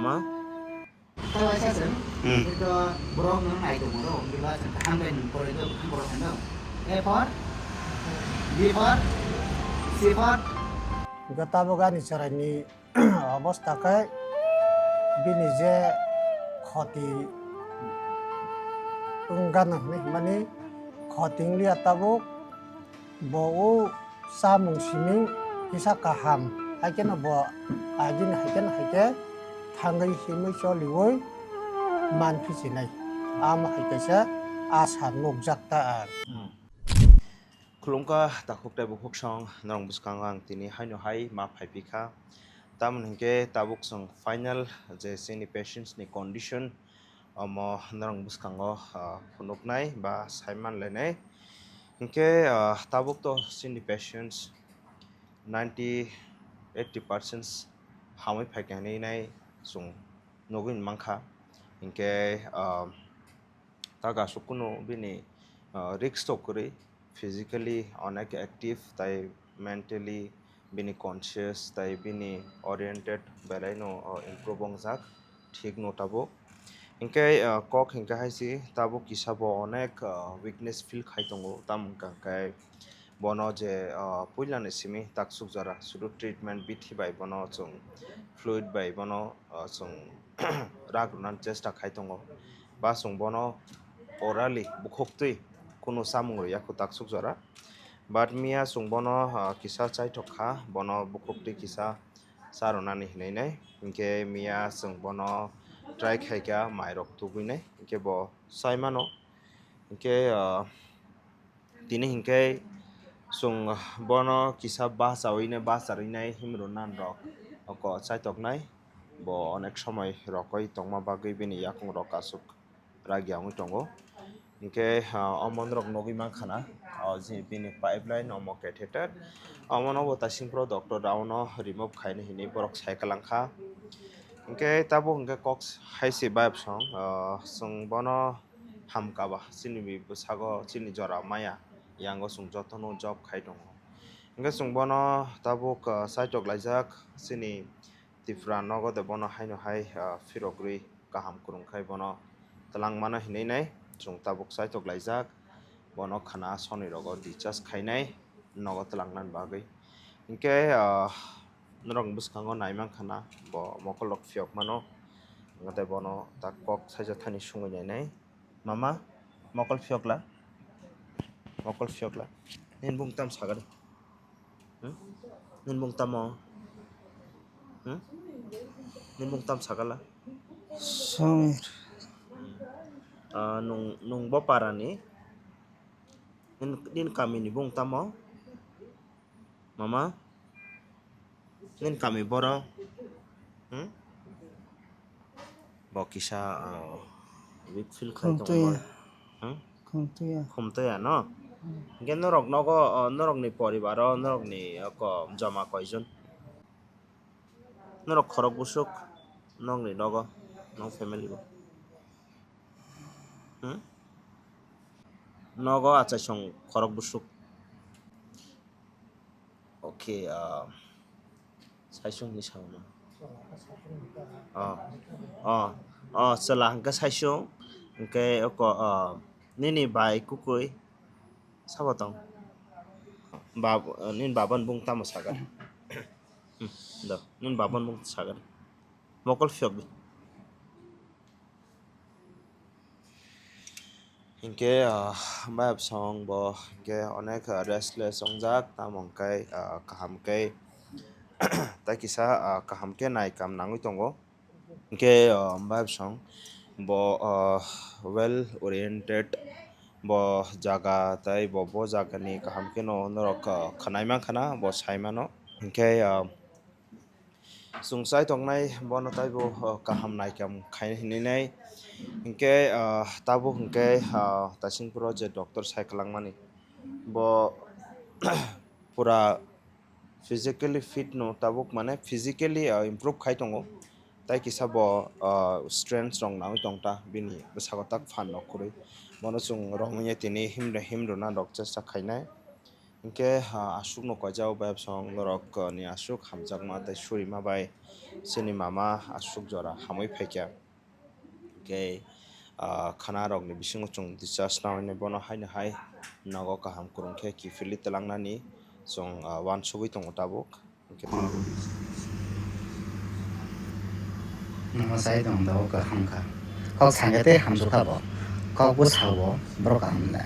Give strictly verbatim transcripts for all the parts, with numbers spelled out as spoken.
Tei waisa chwng, hmm, hwnkhe borok nwng nai tongmano, wngwi ba chwng kaham khe nwng poroi do, bwkhang borok phano. A for, B for, C for. Hwnkhe tabuk ani chwraini obostha khe bini je khoti wngano hinwi hwnmani khoti wngliya tabuk. Bo o chamung siming kisa kaham, hai kheno bo agini hai kheno hai khe thangwi himwi choliwi man phi sinai. Amo hai kaisa asa nukjak ta ang. Khulumkha takhuk tei bukhuk song norok bwskango ang tini haino hai ma phai phi kha. Tamoni hinkhe tabuk chwng final je chini patients ni condition, omo norok bwskango, ah, phunuknai ba saiman lainai. Hinkhe, ah, tabuk to chini patients ninety, eighty percent hamwi phaikha hinwi nai chwng nugwi mankha. Hinkhe, ah, tak aswk kunu bini, ah, risk to kwrwi, physically onek active tai mentally bini conscious tai bini oriented belaino, ah, improve wngjak. Thik no tabuk. Hinkhe, ah, kok hinkhe hai se tabuk kisa bo onek, ah, weakness feel khai tongo. Tamo wngkha hinkhe bono je, ah, puila ni simi taksuk jora sudu treatment bithi bai bono chwng fluid bai bono, ah, chwng rak rwnani chesta khai tongo. Ba chwng bono orally bukhuktwi kunu chamung rwya kho taksuk jora. But miya chwng bono, ah, kisa chaithok kha, bono bukhuktwi kisa cha rwnani hinwi nai. Hinkhe miya chwng bono try khai kha mairok tubui nai. Hinkhe bo sai mano. Hinkhe, ah, tini hinkhe chwng bono kisa bachawi nai, bacharwi nai himrwnan rok oko chaithok nai. Bo onek somoi rokoi tongma bagwi bini yakung rok aswk ragya wngwi tongo. Hinkhe, ah, omo norok nugwi mankha na, o je bini pipeline omo catheter. Omono bo tasing phuru doctor rao no remove khaina hinwi borok sai kwlangkha. Hinkhe tabuk hinkhe kok hai se bayap song, ah, chwng bono hamkha ba chini bwsago chini jora maya yango chwng jotono job khai tongo. Hinkhe chwng bono tabuk, ah, saitok laijak chini Tripura nogo de bono haino hai, ah, phirogwi kaham kwrwng khai bono twlangmano hinwi nai chwng tabuk saitok laijak. Bono khana sonwi rogo discharge khainai nogo twlangnani bagwi. Hinkhe, ah, norok bwskango naimankha na bo mokol rok phiyok mano. Tei bono tak kok saijak thani sungwi nainai. Mama, mokol phiyokla? Mokol phiyokla? Nini bung tam sagani? Hmm? Nini bung tamo? Hmm? Nini bung tam sagala? Samir. Ah, nung, nung bo parani? Nini, nini kamini bung tamo? Mama? Nini kami borok? Hmm? Bo kisa, ah, weak feel khai tongo. Khumtoya. Bo. Hmm? Khumtoya. Khumtoya no? Hmm. Hinkhe norok nogo, ah, norokni poribaro, norokni oko joma koijon? Norok khorok busuk, nokni nogo, nok family bo. Hmm? Nogo achaisong khorok busuk. Okay, ah, saisung ni sao no. Oh, oh, oh, chwla hwnkhe saisung, hwnkhe oko, ah, nini bai kukui sabo tong. Bab-, nini baba ni bung tamo sagar. Hmm, do, nini baba ni bung sagar. Mokol phiyok di. Hinkhe, ah, bayap song bo hinkhe onek, ah, restless wngjak, tamo hwnkhe, ah, kaham khe, tai kisa, ah, kaham khe nai kam nangwi tongo. Hinkhe, ah, bayap song bo, ah, well oriented, bo jaga tai bo, bo jagani kaham kheno norok, ah, khwnai mankha na, bo sai mano. Hinkhe, ah, Chwng chai tongnai bono taibo, o, kaham naikam khai hinwi nai. Hinkhe, o, tabuk hinkhe, o, Taisingpuro je doctor sai kwlangmani, bo pura physically fit no tabuk, mane physically, o, improve khai tongo. Tai kisa bo, o, strength rok nangwi tong ta bini bwsago tak phan rok kwrwi. Bono chwng romwi tini himrw-, himrwna rok chesta khainai. Hwnkhe, ah, aswkno koijao bai bwsong norok, ah, ni aswk hamjakma tei surima bai chini mama aswk jora hamwi phaikha. Hwnkhe, ah, khana rokni bisingo chwng discharge naui bono haino hai nogo kaham kwrwng khe kiphilwi twlangnani chwng, ah, uansugwi tongo tabuk. Nangma sai tong da o kaham kha. Kok sangya tei hamsukha bo. Kok bo sao borok kaham le.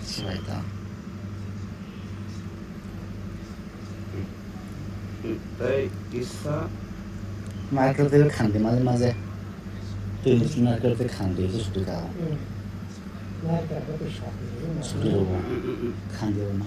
Sibai ta. Tei kisa. Michael tei khandi maje maje. Tei Michael tei khandi se sudu ka. Sudu ro. Khandi ro na.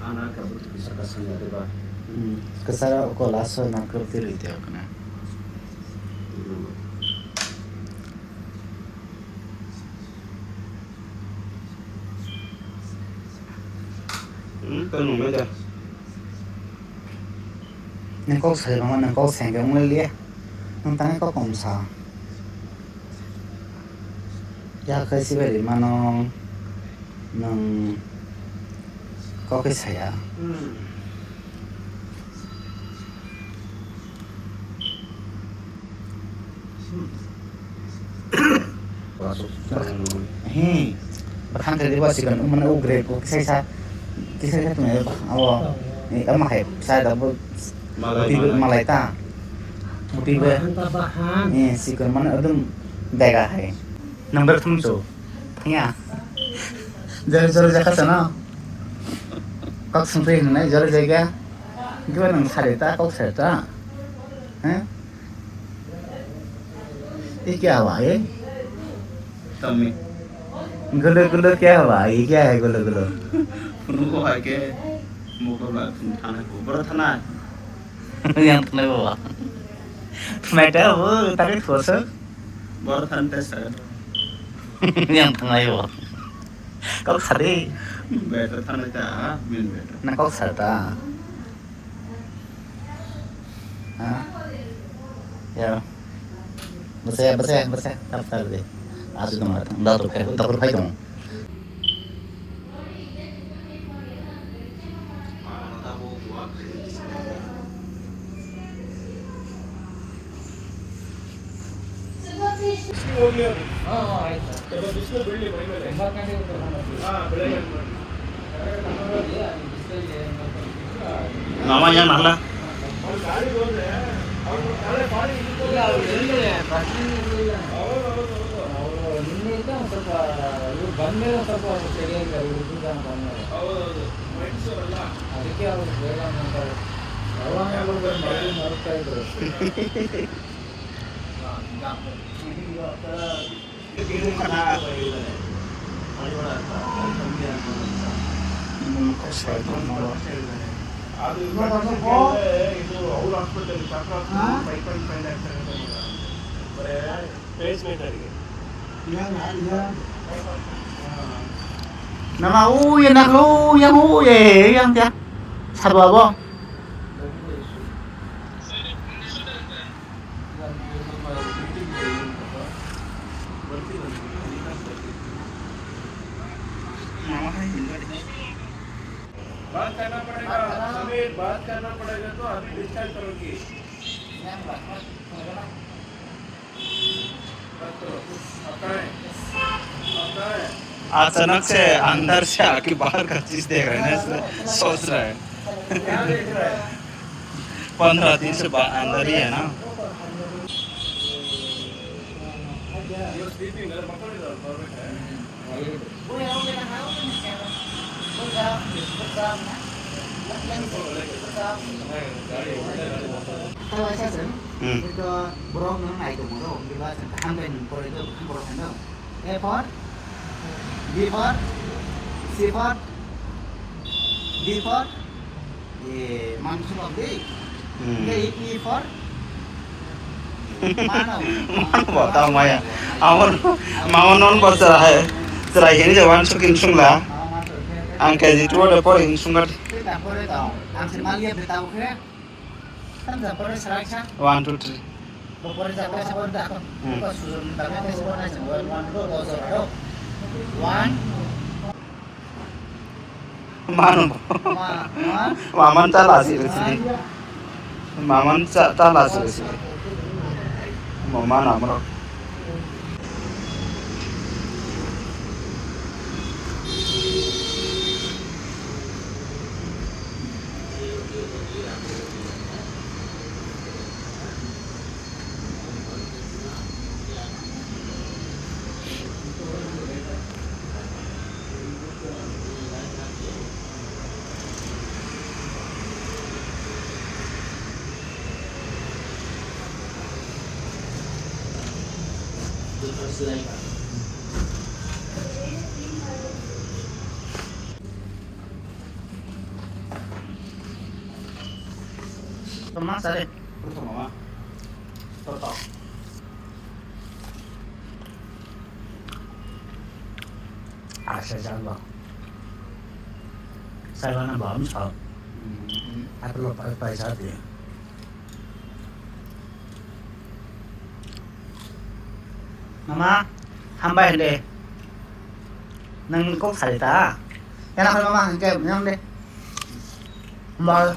Ana ka butu kisa ka sangya de ba. Hmm. Kasara ko laso Michael tei ri te okna. Hmm, kan mo da. Nang kok sai rong, nang kok sai rong le. Nang tang kok kom sa. Ya khai si beri mano nang kok sai ya. Hmm. He, bakhang khe bo sikon, mane o grade o kisa kisa, kisa kisa tong abo. Ni ama hai sa da bo. Malai, buti bo malai. Malai ta. Buti bo. Bahan ta bahan. Ni sikon mane adum dega hai. Number thum so. Ya. Jor jor jaka sana. Kok sumpi nai jor jaga. Gua nang sari ta kok sari ta. Hah? Ye kya hua ye? Tummy. Gulo gulo kya hua? Ye kya hai gulo gulo? Phunuk hai khe mokol ba phun thana ko. Boro thana. Yang thana ko ba. Thumai ta bo ta khe thosok. Boro thana ta sa. Yang thana ko. Kok sari. Better thana ta, min better. Na kok sari ta. Ha? Ya. Bwsaya, bwsaya, bwsaya. Tap, tap de. Asu dong, dong. Dator khai, dator khai dong. Mama yang nahla. ಅದಕ್ಕೆ ಅವ್ರು ಬೇಡ ಅಂತಾರೆ. ಯಾವಾಗ ಮರಳಿ ಮರುತ್ತಾ ಇದ್ರು. Nama uye nak lu yang uye yang dia. Satu apa? बात करना पड़ेगा, समीर, बात करना पड़ेगा तो अभी डिस्कस करो कि। अचानक से अंदर से आके बाहर का चीज देख रहे हैं ना, इसलिए सोच रहे हैं। पंद्रह दिन से बा-, अंदर ही है ना। Hmm. Ito, borok nang nai tongmo do, wngkhe ba chwng kaham khe nung poroi do, borok phano. A for, B for, C for, D for, eh, man sukam de. Hmm. Hingke E for, mano. Mano, tamo ya. Amon, mama non bo chwrai hai. Chwrai hini je wan sukin sungla. Ang K G two de pori hin sungat. Ang se maliya beta ukhe. One, two, three. Hmm. One. Mano. Ma, ma. Maman chala si si. Maman cha-, chala si si. Maman amro. Toma, sale. Toto. Asa jalo. Sai wana bam sa. Apple pai pai sa de. Mama, hambai hande. Nang kok sai ta. Yana koi mama hangke nyang de. Mal.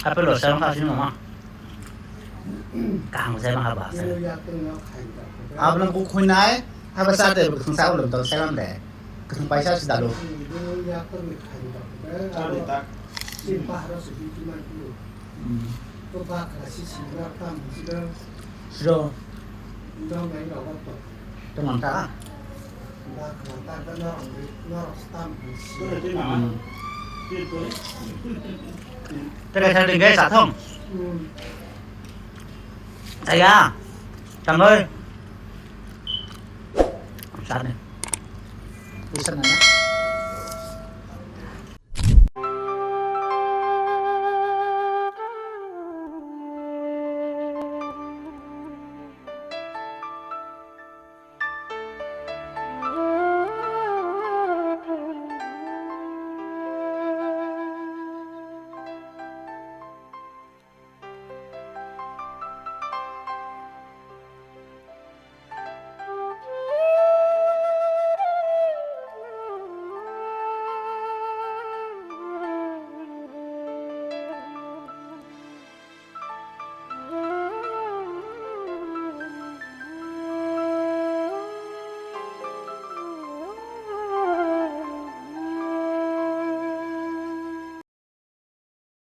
Apple lo sai mama. Kaham sai ma haba sai. Abang kok khuinai, haba sa te kung sa ulum tong sai lam de. Kung paisa si dalu. Siro. Tong manta. Hmm. Teka sa ding guys, atong. Saya. Tangoi. Sani. Bisa nana.